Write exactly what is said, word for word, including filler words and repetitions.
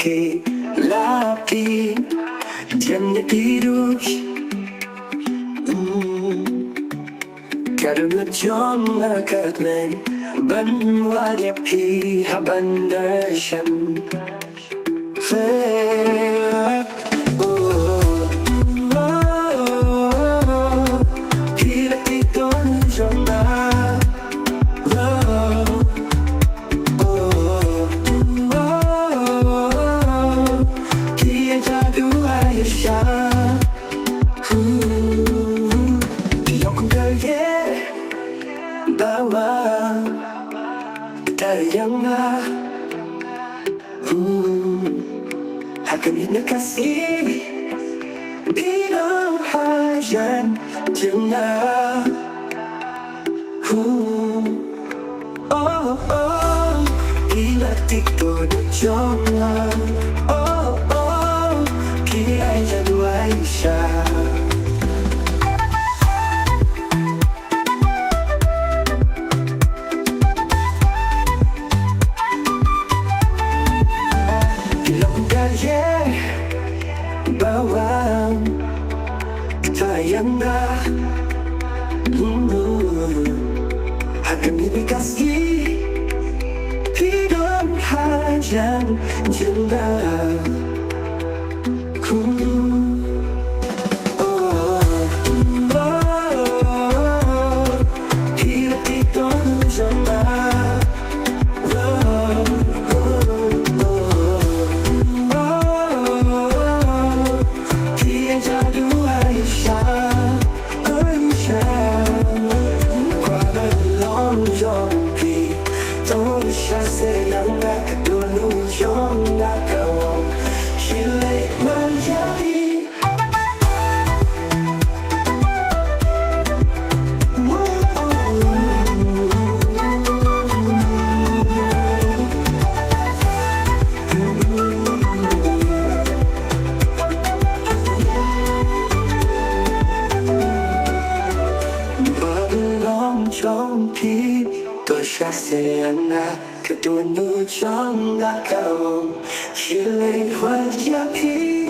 Ki la ki jem ne ki duh. Ka dei na jong nga ka dei ban wad ïa phi ha ban da shem. Fair. Oh, oh, oh, oh. Phi la ki don jong nga. Oh, oh, oh, oh. Ki ïa jadu Aisha. Ki long kum ka ïa bawa ta ïa nga. Ha ka miet ka sngi phi don hajan jong nga. Oh, oh, ki la tik to de jong nga. Oh, oh, ki ai jan wai sha. Ki long ka ïa bawa ta ïa nga. Ha ka miet ka sngi phi don hajan jong nga. Ba long jong phi to sha se na ka donu jong nga ka ong shi lei hwa ja phi.